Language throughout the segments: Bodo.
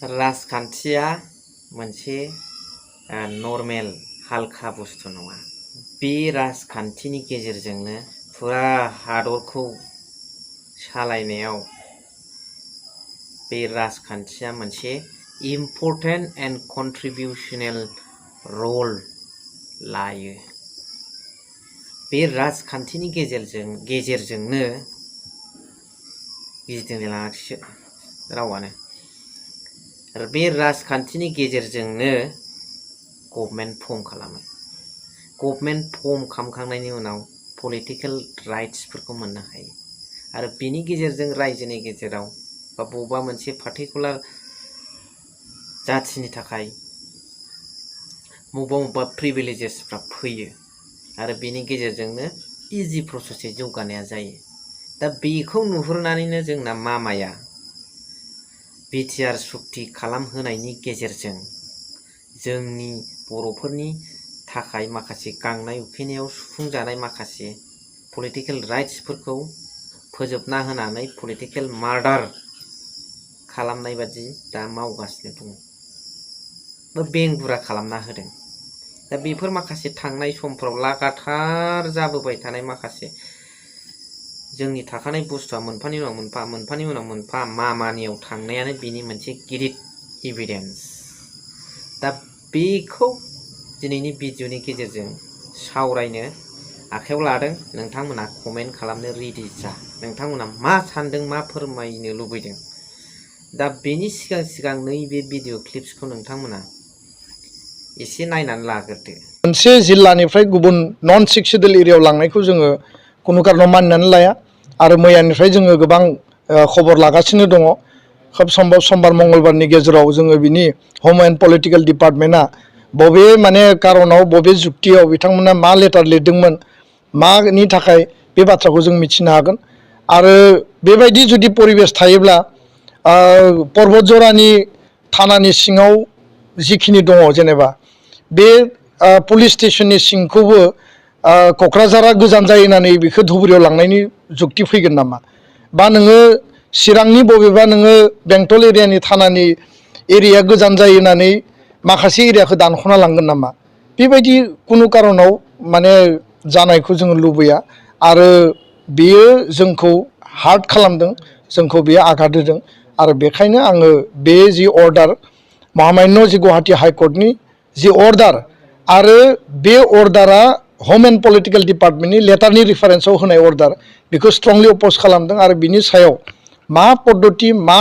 राजखान्थिया मोनसे नर्मेल हालखा बुस्थु नङा। बे राजखान्थिनि गेजेरजोंनो फुरा हादरखौ सालायनायाव बे राजखान्थिया मोनसे इम्परटेन्ट एन्ड कन्ट्रिबिउशनेल रल लायो। बे राजखान्थिनि गेजेरजोंनो गिदिंनो लाङाखिसो रावानो। आरो बे राजखान्थिनि गेजेरजोंनो गभर्नमेन्ट फर्म खालामो। गभर्नमेन्ट फर्म खालामखांनायनि उनाव पलिटिकेल राइट्सफोरखौ मोननो हायो। आरो बिनि गेजेरजों रायजोनि गेजेराव बा बबेबा मोनसे पार्टिकुलार जाथिनि थाखाय बबेबा प्रिभिलेजेसफ्रा फैयो। आरो बिनि गेजेरजोंनो इजि प्रसेसै जौगानाया जायो। दा बेखौ नुहुरनानैनो जोंना मामाया बिटिआर सुक्ति खालामहोनायनि गेजेरजों जोंनि बर'फोरनि थाखाय माखासे गांनाय उखैनायाव सुफुंजानाय माखासे पलिटिकेल राइट्सफोरखौ फोजोबना होनानै पलिटिकेल मार्डार खालामनाय बादि दा मावगासिनो दङ। बेंगुरा खालामना होदों। दा बेफोर माखासे थांनाय समफ्राव लागातार जाबोबाय थानाय माखासे जोंनि थाखानाय बुस्थुआ मोनफानि उनाव मोनफा मामानियाव थांनायानो बिनि मोनसे गिदिर एभिडेन्स। दा बेखौ दिनैनि भिडिअनि गेजेरजों सावरायनो आखायाव लादों। नोंथांमोना कमेन्ट खालामनो रेडि जा। नोंथांमोना मा सानदों, मा फोरमायनो लुबैदों। दा बेनि सिगां नैबे भिडिअ क्लिप्सखौ नोंथांमोना एसे नायनानै लाग्रोदो। मोनसे जिल्लानिफ्राय गुबुन नन 6 सिडुल एरियायाव लांनायखौ जोङो खुनु कारनाव मानिनानै लाया। आरो मैयानिफ्राय जोङो गोबां खबर लागासिनो दङ। खोब सम्भब समबार मंगलबारनि गेजेराव जोङो बिनि हम एन्ड पलिटिकेल डिपार्टमेन्टआ बबे कारनाव बबे जुक्तियाव बिथांमोना मा लेटार लिरदोंमोन, मानि थाखाय बे बाथ्राखौ जों मिथिनो हागोन। आरो बेबायदि जुदि परिबेस थायोब्ला पर्बत जरानि थानानि सिङाव जिखिनि दङ, जेनेबा बे पुलिस स्टेशननि सिंखौबो क'क्राझारा गोजान जायो होननानै बेखौ धुबुरियाव लांनायनि जुक्ति फैगोन नामा? बा नोङो चिरांनि बबेबा नोङो बेंटल एरियानि थानानि एरिया गोजान जायो होननानै माखासे एरियाखौ दानख'ना लांगोन नामा? बेबायदि कुनु कारनाव जानायखौ जोङो लुबैया। आरो बेयो जोंखौ हार्ट खालामदों, जोंखौ बेयो आघात होदों। आरो बेखायनो आङो बे जि अर्डार महामान्य जि गुवाहाटी हाइकर्टनि जि अर्डार, आरो बे अर्डारा हम एन्ड पलिटिकेल डिपार्टमेन्टनि लेटारनि रिफारेन्सआव होनाय अर्डार, बेखौ स्ट्रंलि अपोज खालामदों। आरो बिनि सायाव मा पद्धति, मा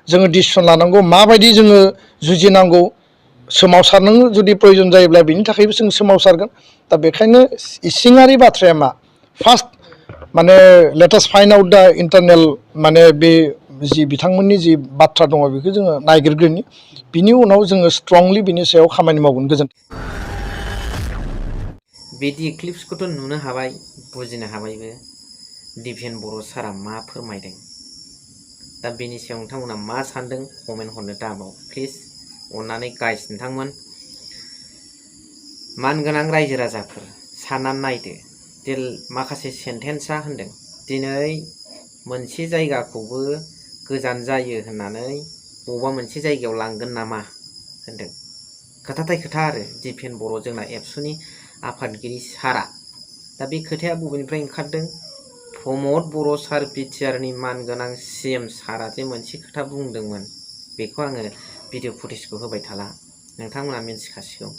जोङो डिसिसन लानांगौ, माबायदि जोङो जुजिनांगौ, सोमावसारनो जुदि प्रयोजन जायोब्ला बिनि थाखायबो जों सोमावसारगोन। दा बेखायनो इसिङारि बाथ्राया मा, फार्स्ट लेटेस्ट फाइन्ड आउट दा इन्टारनेल बे जि बिथांमोननि जि बाथ्रा दङ बेखौ जोङो नायगिरग्रोनि, बिनि उनाव जोङो स्ट्रंलि बिनि सायाव खामानि मावगोन। गोजोन्थों। भिडिअ क्लिप्सखौथ' नुनो हाबाय, बुजिनो हाबायबो दिपेन बर' सारा मा फोरमायदों। दा बेनि सायाव नोंथांमोना मा सानदों कमेन्ट हरनो दाबाव प्लिज। अननानै गाइस नोंथांमोन मानगोनां रायजो राजाफोर साननानै नायदो। माखासे सेन्टेन्सआ होनदों दिनै मोनसे जायगाखौबो गोजान जायो होननानै बबेबा मोनसे जायगायाव लांगोन नामा होनदों। खोथाथाय खोथा आरो दिपेन बर' जोंना एबसुनि आफादगिरि सारा। दा बे खोथाया बबेनिफ्राय ओंखारदों? प्रमद बर' सार बिटिआरनि मानगोनां CM सारा जे मोनसे खोथा बुंदोंमोन, बेखौ आङो भिडिअ फुटेजखौ होबाय थाला, नोंथांमोना मिन्थिखासिगौ।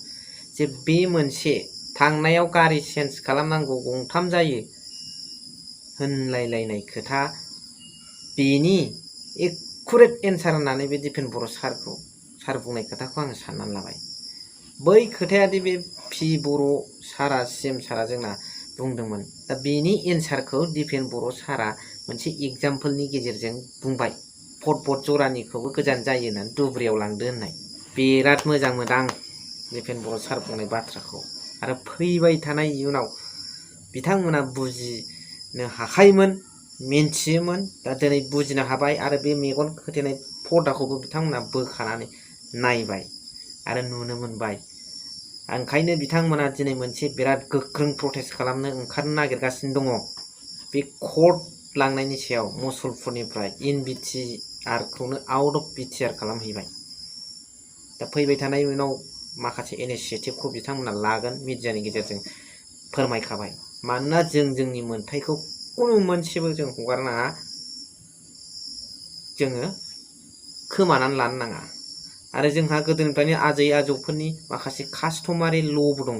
जे बे मोनसे थांनायाव गारि चेन्ज खालामनांगौ गंथाम जायो होनलायलायनाय खोथा, बेनि एकुरेट एन्सार होननानै बे दिपेन बर' सार बुंनाय खोथाखौ आङो साननानै लाबाय। बै खोथायादि बे पि बर' सारा CM सारा जोंना बुंदोंमोन, दा बेनि एन्सारखौ दिपेन बर' सारा मोनसे एग्जाम्पलनि गेजेरजों बुंबाय। पर्बत जरानिखौबो गोजान जायो होननानै धुबुरियाव लांदो होननाय। बिराद मोजां मोनदां दिपेन बर' सार बुंनाय बाथ्राखौ। आरो फैबाय थानाय इयुनाव बिथांमोना बुजिनो हाखायोमोन, मिन्थियोमोन। दा दिनै बुजिनो हाबाय। आरो बे मेगन खोथेनाय पर्दाखौबो बिथांमोना बोखानानै नायबाय आरो नुनो मोनबाय। ओंखायनो बिथांमोना दिनै मोनसे बिराद गोख्रों प्रटेस्ट खालामनो ओंखारनो नागिरगासिनो दङ। बे कर्ट लांनायनि सायाव मुसलपुरनिफ्राय इन BTR खौनो आउट अफ BTR खालामहैबाय। दा फैबाय थानाय उनाव माखासे इनिसियेटिभखौ बिथांमोना लागोन मिडियानि गेजेरजों फोरमायखाबाय। मानोना जोंनि मोन्थायखौ कुनु मोनसेबो जों हगारनाङा, जोङो खोमानानै लानो नाङा। आरो जोंहा गोदोनिफ्रायनो आजै आजौफोरनि माखासे कास्टमारि ल'बो दङ,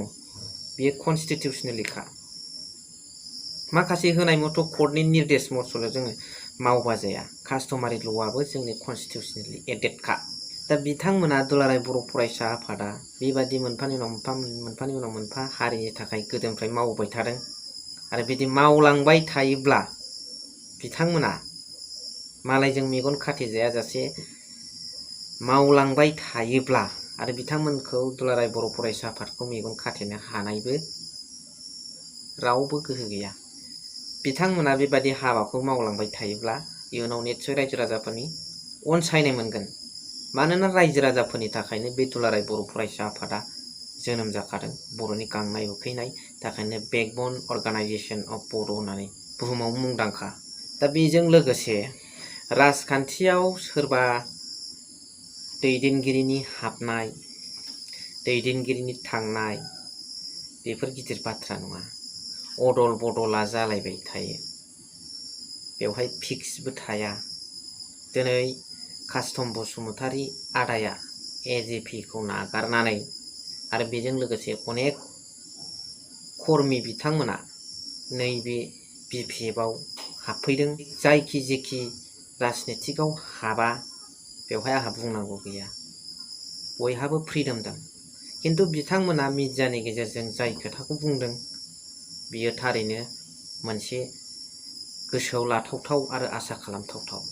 बेयो कनस्टिटिउसनेलिखा। माखासे होनाय मथ' कर्टनि निर्देश मथ'ल' जोङो मावबा जाया, कास्टमारि ल'आबो जोंनि कनस्टिटिउसनेलि एडेडखा। दा बिथांमोना दुलाराय बर' फरायसा आफादा बेबादि मोनफानि उनाव मोनफा हारिनि थाखाय गोदोनिफ्राय मावबोबाय थादों। आरो बिदि मावलांबाय थायोब्ला बिथांमोना मालायजों मेगन खाथेजायाजासे मावलांबाय थायोब्ला आरो बिथांमोनखौ दुलाराय बर' फरायसा आफादखौ मेगन खाथेनो हानायबो रावबो गोहो गैया। बिथांमोना बेबादि हाबाखौ मावलांबाय थायोब्ला इयुनाव निस्सय रायजो राजाफोरनि अनसायनाय मोनगोन। मानोना रायजो राजाफोरनि थाखायनो बे दुलाराय बर' फरायसा आफादा जोनोम जाखादों। बर'नि गांनाय उखैनाय थाखायनो बेकबन अर्गानाइजेसन अफ बर' होननानै बुहुमाव मुंदांखा। दा बेजों लोगोसे राजखान्थियाव सोरबा दैदेनगिरिनि हाबनाय, दैदेनगिरिनि थांनाय, बेफोर गिदिर बाथ्रा नङा। अदल बदला जालायबाय थायो, बेवहाय फिक्सबो थाया। दिनै कास्टम बसुमतारी आदाया एजिपिखौ नागारनानै आरो बेजों लोगोसे अनेक कर्मि बिथांमोना नैबे बिपिएफआव हाबफैदों। जायखि जेखि राजनितिकआव हाबा बेवहाय आंहा बुंनांगौ गैया, बयहाबो फ्रिदम दं। खिन्थु बिथांमोना मिडियानि गेजेरजों जाय खोथाखौ बुंदों बियो थारैनो मोनसे गोसोआव लाथावथाव आरो आसा खालामथावथाव।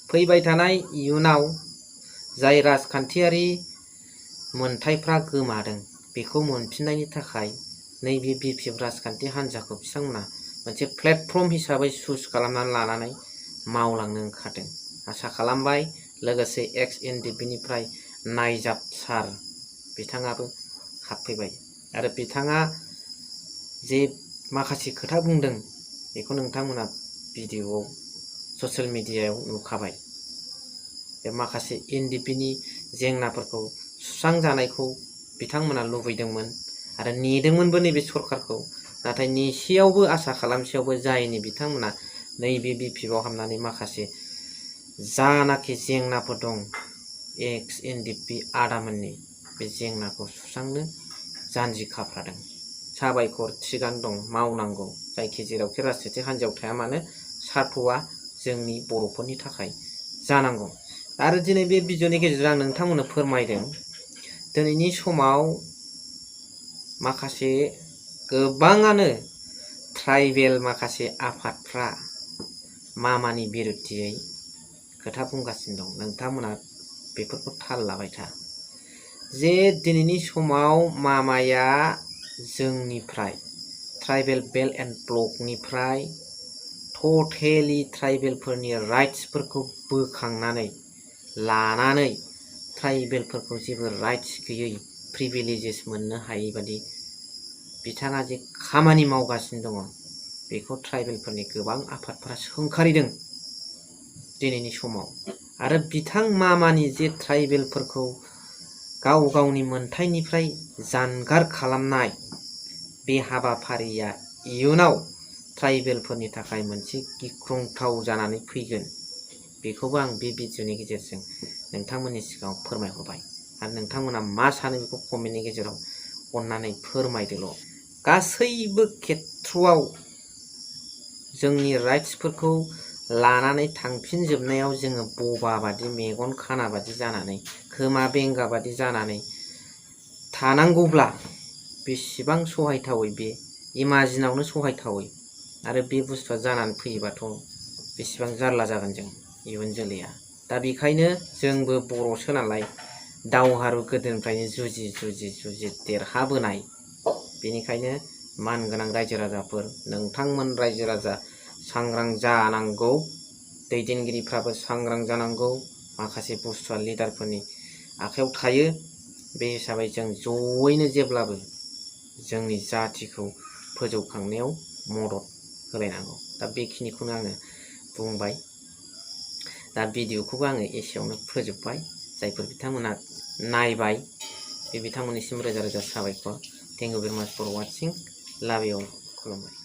फैबाय थानाय इयुनाव जाय राजखान्थियारि मोनथायफ्रा गोमादों बेखौ मोनफिननायनि थाखाय नैबे बिपिएफ राजखान्थि हान्जाखौ बिथांमोना मोनसे प्लेटफर्म हिसाबै चुज खालामनानै लानानै मावलांनो ओंखारदों। आसा खालामबाय लोगोसे एक्स एनडिपिनिफ्राय नायजाब सार बिथाङाबो हाबफैबाय आरो बिथाङा जे माखासे खोथा बुंदों बेखौ नोंथांमोना भिडिअ'आव ससियेल मिडियायाव नुखाबाय। बे माखासे एनडिपिनि जेंनाफोरखौ सुस्रांजानायखौ बिथांमोना लुबैदोंमोन आरो नेदोंमोनबो नैबे सरखारखौ। नाथाय नेसेयावबो आसा खालामसेयावबो जायनि बिथांमोना नैबे बिपिएफआव हाबनानै माखासे जानाखि जेंनाफोर दं एक्स एनडिपि आदामोननि, बे जेंनाखौ सुस्रांनो जानजि खाफ्रादों। साबायखर, थिगानो दं, मावनांगौ। जायखि जेरावखि राजनीतिक हान्जायाव थाया मानो सार्थ'आ जोंनि बर'फोरनि थाखाय जानांगौ। आरो दिनै बे भिडिअ'नि गेजेरजों आं नोंथांमोननो फोरमायदों, दिनैनि समाव माखासे गोबाङानो ट्राइबेल माखासे आफादफ्रा मामानि बिरुद्धियै खोथा बुंगासिनो दं। नोंथांमोना बेफोरखौ थाल लाबाय था। जे दिनैनि समाव मामाया जोंनिफ्राय ट्राइबेल बेल्ट एन्ड ब्लकनिफ्राय टटेलि ट्राइबेलफोरनि राइट्सफोरखौ बोखांनानै लानानै ट्राइबेलफोरखौ जेबो राइट्स गैयै प्रिभिलेजेस मोननो हायै बादि बिथाङा जे खामानि मावगासिनो दङ बेखौ ट्राइबेलफोरनि गोबां आफादफोरा सोंखारिदों दिनैनि समाव। आरो बिथां मामानि जे ट्राइबेलफोरखौ गाव गावनि मोनथायनिफ्राय जानगार खालामनाय बे हाबाफारिया इयुनाव ट्राइबेलफोरनि थाखाय मोनसे गिख्रंथाव जानानै फैगोन। बेखौबो आं बे भिडिअ'नि गेजेरजों नोंथांमोननि सिगाङाव फोरमायहरबाय। आरो नोंथांमोना मा सानो बेखौ कमेन्टनि गेजेराव अननानै फोरमायदोल'। गासैबो खेथ्रआव जोंनि राइट्सफोरखौ लानानै थांफिनजोबनायाव जोङो बबा बादि, मेगन खाना बादि जानानै, खोमा बेंगा बादि जानानै थानांगौब्ला बेसेबां सहायथावै, बे इमाजिनावनो सहायथावै। आरो बे बुस्थुआ जानानै फैयोबाथ' बेसेबां जारला जागोन जों इयुन जोलैया। दा बेखायनो जोंबो बर'सो नालाय, दावहारु गोदोनिफ्रायनो जुजि देरहाबोनाय। बेनिखायनो मानगोनां रायजो राजाफोर, नोंथांमोन रायजो राजा सांग्रां जानांगौ। दैदेनगिरिफ्राबो सांग्रां जानांगौ। माखासे बुस्थुआ लिडारफोरनि आखायाव थायो। बे हिसाबै जों जयैनो जेब्लाबो जोंनि जाथिखौ फोजौखांनायाव मदद होलायनांगौ। दा बेखिनिखौनो आङो बुंबाय। दा भिडिअ'खौबो आङो एसेयावनो फोजोबबाय। जायफोर बिथांमोना नायबाय बे बिथांमोननिसिम रोजा रोजा साबायखर। थेंक इउ भेरि माच फर वाचिं। लाभ इउ अल। खुलुमबाय।